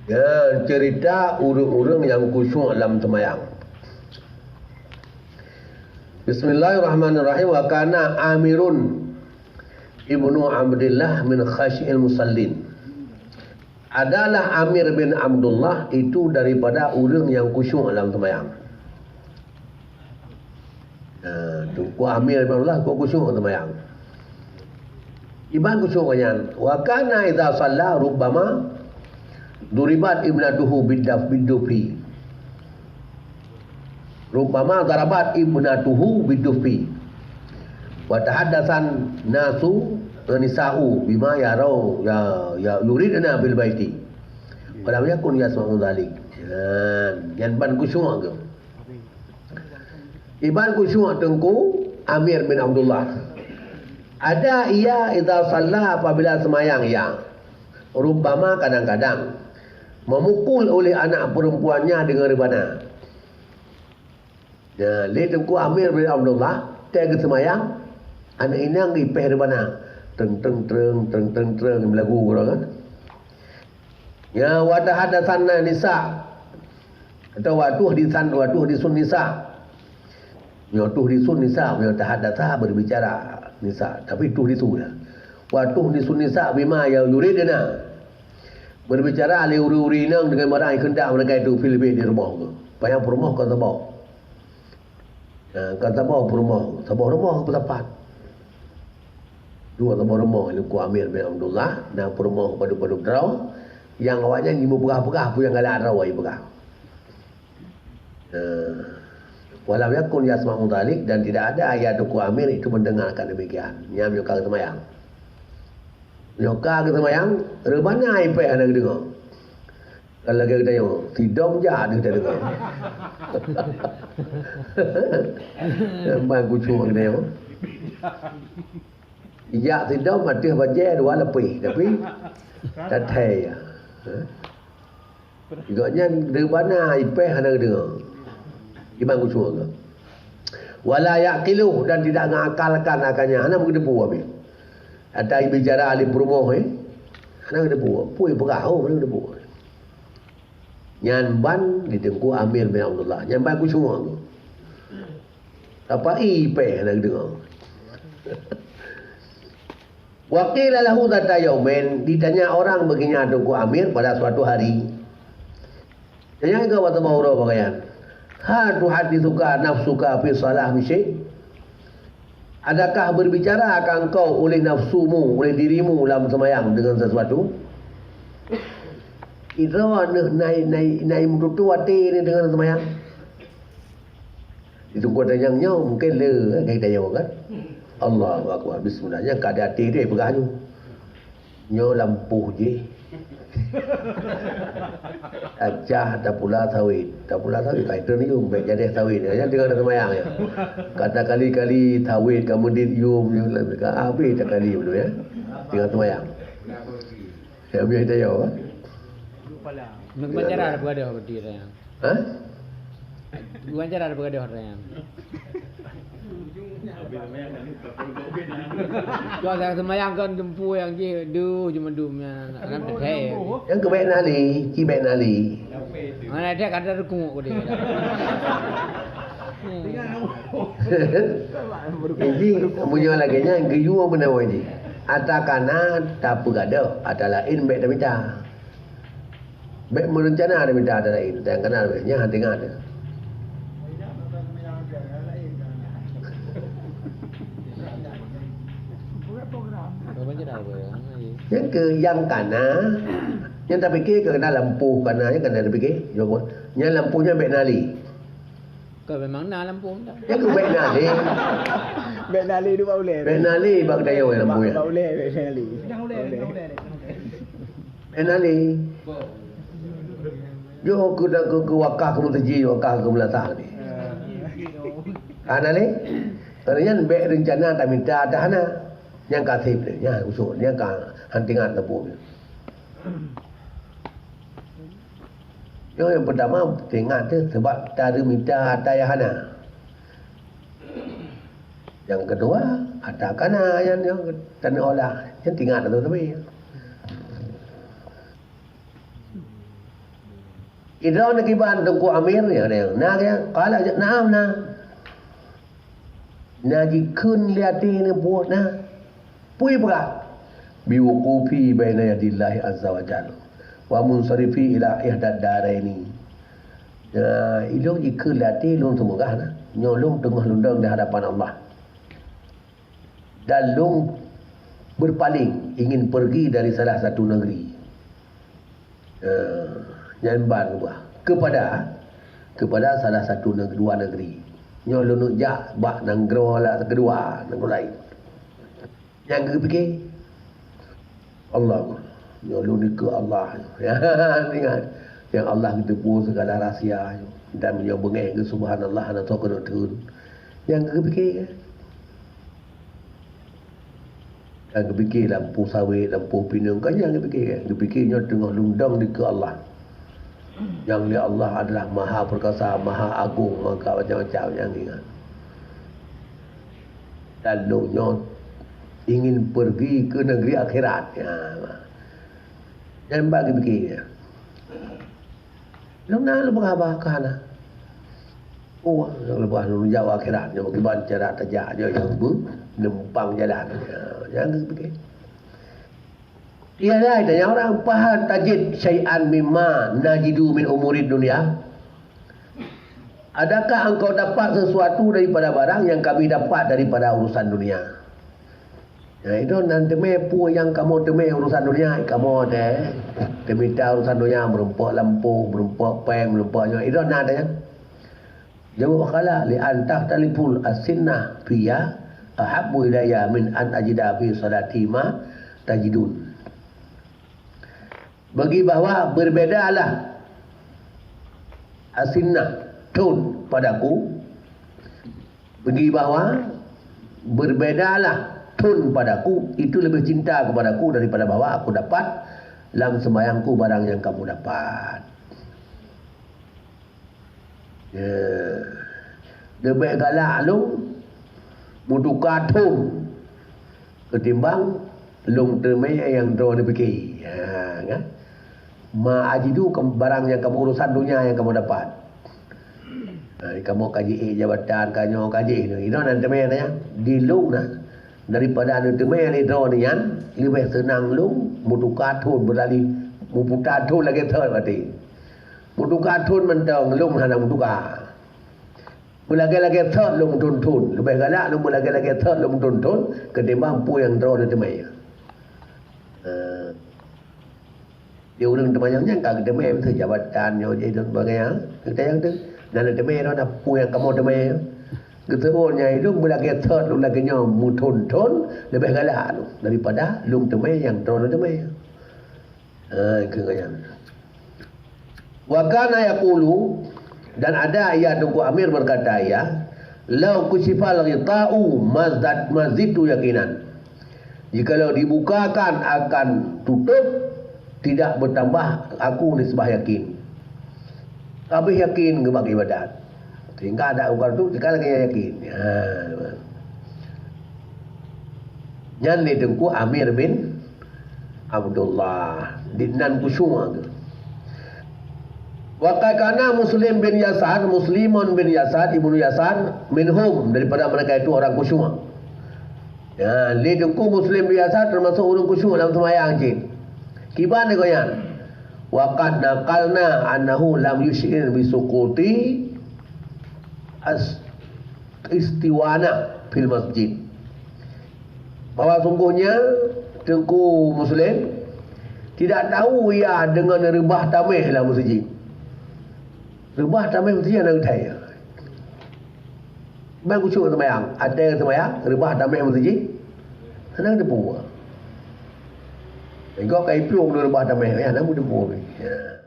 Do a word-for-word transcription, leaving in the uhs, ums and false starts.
Ya, cerita ureuëng-ureuëng nyang khusyuk lam seumayang. Bismillahirrahmanirrahim. Wa kana Amirun ibnu Abdillah min khasyil musallin. Adalah Amir bin Abdullah itu daripada ureuëng nyang khusyuk lam seumayang. Nah, Teungku Amir bin Abdullah kok khusyuk seumayang. Iban khusyuk nyan. Wa kana idza shalla rubbama duribat ibnatuhu bidaf-, bidufi. Rubbama darabat ibnatuhu bidufi. Wa tahaddatsan nasu nisa'u bima yarau ya, ya yuridna bil baiti. Wa lam yakun yasma'u dzalik. Nyan, nyan ban khusyuk ke? Iban khusyuk Teungku Amir bin Abdullah. Ada ia idza shalla apabila seumayang ia. Rubbama kadang-kadang memukul oleh anak perempuannya dengan rebana. Ya, lé Teungku Amir bin Abdullah, teuh geuseumayang, aneuk inong ipéh rebana. Treng, treng, treng, treng, treng, treng, meulagu keudroe kan. Ya, wa tahaddatsan nisa. Atau wa tuhdisan, wa tuhdisun nisa. Nyoe tuhdisun nisa, nyoe tahaddatsa berbicara nisa, tapi tuhdisu ya. Wa tuhdisun nisa bima ya yuridna. Berbicara lé ureuëng-ureuëng inong dengan barang yang kehendak mereka itu fil bait di rumoh tu. Payah peurumoh kon saboh. Ha, kon saboh peurumoh, saboh rumoh peusapat. Dua saboh rumoh Teungku Amir bin Abdullah, na peurumoh padub-padub droe, nyang awaknyan jimupeugah-peugah peue nyang galak droe jipeugah. Ha. Walam yakun yasma'u dzalik, dan tidak ada ayah Teungku Amir itu mendengarkan demikian. Nyan meunyoe ka geuseumayang. Meunyoe ka geuseumayang, rebana ipéh hana geudeungoe. Kalau lagée geutanyoe, sidom jak deuh tadeungoe. Ban khusyuk geutanyoe. Ijak sidom ateueh bajée dua lapéh, tapi tathai ya. Ha? Gobnyan rebana ipéh hana geudeungoe. Iban khusyuk geuh. Wala yaqilu, dan tidak mengakalkan akannya, hana meugeudeupu habéh. Ata bicara ahli peurumoh, eh, hana geudepu. Peue peugah, oh, hana geudepu. Nyan ban di Teungku Amir bin Abdullah. Nyan ban khusyuk. Apa ipéh hana geudeungoe. Wa qila lahu dzata yaumin, ditanya orang baginya Teungku Amir pada suatu hari. Tanyong keu bak teumawuroe pakaian. Hal tuhadditsuka nafsuka fi shalah bi syai'? Adakah berbicara akan kau oleh nafsumu, oleh dirimu lam seumayang dengan sesuatu? Idroe neuh nai, nai, nai meututoe até neuh dengan seumayang. Di teungku tanyong nyoe mungken le, eh, kai tayong kan? Allahu Akbar. Bismillah. Nyang ka di até dia peugah nyoe. Nyoe lampôh jih. Tacah tapula sawét. Tapula sawét, kai treun yum, bèk jadi sawét. Nyan tinggai na seumayang ya. Kata kali-kali sawét ka meudit yum, yum, ka habéh takali beutôi ya. Tinggai seumayang. Ya, biar kita ya. Nak baca dah berada berarti ya. Ha? Bukan cara bergaduh orang. Kau dah sembahyang kan tempu yang je, duh, je mendum yang anak teh. Nyang keu bèk nali, ci bèk nali. Mana ada kata rukuk kau dia. Jadi, meunyoe lagèe nyan geuyue meunan jih. Ata kana tapeugah dah, ata laén bèk tamita. Bèk meurencana dah mita ata laén, nyang kana nyan hana teuingat. Nyang keu nyang kana, nyang tapike keu kana lampôh kana, nyang kana tapike. Nyang lampôh nyan bèk nali. Ka memang na lampôh dah. Nyang keu bèk nali. Bèk nali dua ulèe. Bèk nali bak dayah lampôh nyan. Dua ulèe bèk nali. Bèk nali. Jok keu, keu, keu wakah keu meuteujih, wakah keu meulatah ni. Hana lé? Karena nyan bèk reuncana tamita ata hana. Nyang ka sép lé, nyang usut, nyang ka han teuingat teupeu. Nyoe nyang peutama teuingat teuh sabab tareumita ata nyang hana. Nyang keudua, ata kana nyan nyang taneuk olah, nyan teuingat ateueh teubit. Idroe neukiban Teungku Amir, ya, ya. Na, ya. Qala, na'am, na. Na jikheun lé até neubuet na. Peue peugah? "Biwuqufi baina yadillahi azza wa jalla, wa munsarifi ila ihdad daraini." Ya, ilôn jikheun lé até lôn seumeugah na. Nyoe lôn teungoh lundong di hadapan Allah. Dan lôn berpaling, ingin pergi dari salah satu negeri. Eh, nyan ban keubah. Kepada, kepada salah satu neg-, dua negeri. Nyoe lôn jak bak nanggroe la-, keudua, nanggroe laén. Nyang geupike, Allah, nyoe lôn ikeu Allah. Ingat, nyang Allah geuteupeue segala rahsia. Dan meunyoe beungéh geu subhanallah, hana soe keuneuk theun. Nyang geupike, Nyang geupike lampôh sawét, lampôh pineung, kon nyang geupike. Geupike nyoe teungoh lundong dikeue Allah. Nyang lé Allah adalah Maha Perkasa, Maha Agong, maka macam-macam nyang ingat. Dan lôn nyoe ingin pergi ke negeri akhirat. Ya. Nyan bak geupike. Lôn na lôn peugah bah ka na. Oh, leubeh lôn jak u akhirat nyoe kiban cara tajak nyoe nyang beu numpang jalan. Ya, nyang geupike. Iya, dah tanya orang, "Fahal tajid syai'an mimma najidu min umurid dunia?" Adakah engkau dapat sesuatu daripada barang yang kami dapat daripada urusan dunia? Ya, itu nan teumé peue nyang kamoe teumé urusan dunia, kamoe teuh teumita urusan dunia, meurumpok lampôh, meurumpok péng, meurumpok nyoe. Itu nan tanya. Jaweueb khala, "Li an takhtaliful asinnah fiyya ahabbu ilayya min an ajida fi salati ma tajidun." Bagi bahwa berbedalah asinnah, thon padaku, bagi bahwa berbedalah thon padaku, itu lebih cinta kepadaku daripada bahwa aku dapat lam sembahyangku barang yang kamu dapat. Ya. Leubeh galak lôn meutuka thon ketimbang lôn teumé nyang droe neupike. Ha, kan? Ma ajidu, barang nyang kamoe urusan dunia nyang kamoe dapat. Ha, kamoe ka jiék jabatan, ka nyoe, ka jih. Inoe nan teumé nyan. Di lôn na, daripada neuteumé lé droe nyan, leubeh seunang lôn meutuka thon beurali, meuputa thon lagée thon berarti. Meutuka thon mantong, lôn hana meutuka. Meulagée-lagée thon lôn thon-thon. Leubeh galak lôn meulagée-lagée thon lôn thon-thon ketimbang peue nyang droe neuteumé. Eh, di ureuëng teumanyong nyan ka geuteumé meusti jabatan nyoe jih dan sebagainya. Kita nyang tu, dan neuteumé droe na peue nyang kamoe teumé. Geuseuôt nyang itu meulagée thon lôn lagée nyoe meuthon-thon leubeh galak lôn daripada lôn teumé nyang droe neuteumé. Ha, keu nyan. Wa kana yaqulu, dan ada ia Teungku Amir berkata ia, "Lau kusyifal ghita'u mazad-, mazidtu yaqinan." Jikalau dibukakan akan tutup, tidak bertambah aku nisbah yakin. Habéh yakin keu bak ibadat. Sehingga ada buka tutup, tinggal lagi yakin. Ha. Nyan lé Teungku Amir bin Abdullah, di nan khusyuk tu. Wa qad kana Muslim bin Yasar, Muslimun bin Yasar, Ibnu Yasar, minhum, daripada mereka itu orang khusyuk. Ya, lé Teungku Muslim bin Yasar termasuk ureuëng khusyuk dalam sembahyang cit. Kiban deungon nyan. Wa qad naqalna annahu lam yusy'ir bi suquti as-, istiwana fil masjid. Bahwa sungguhnya Teungku Muslim tidak tahu ia dengan reubah tameh lam masjid. Reubah tameh masjid hana geuthai. Ban khusyuk seumayang, até seumayang, reubah tameh masjid hana geuteupeue. Engkau ka iplueng reubah tameh, ya, hana geuteupeue. Ya.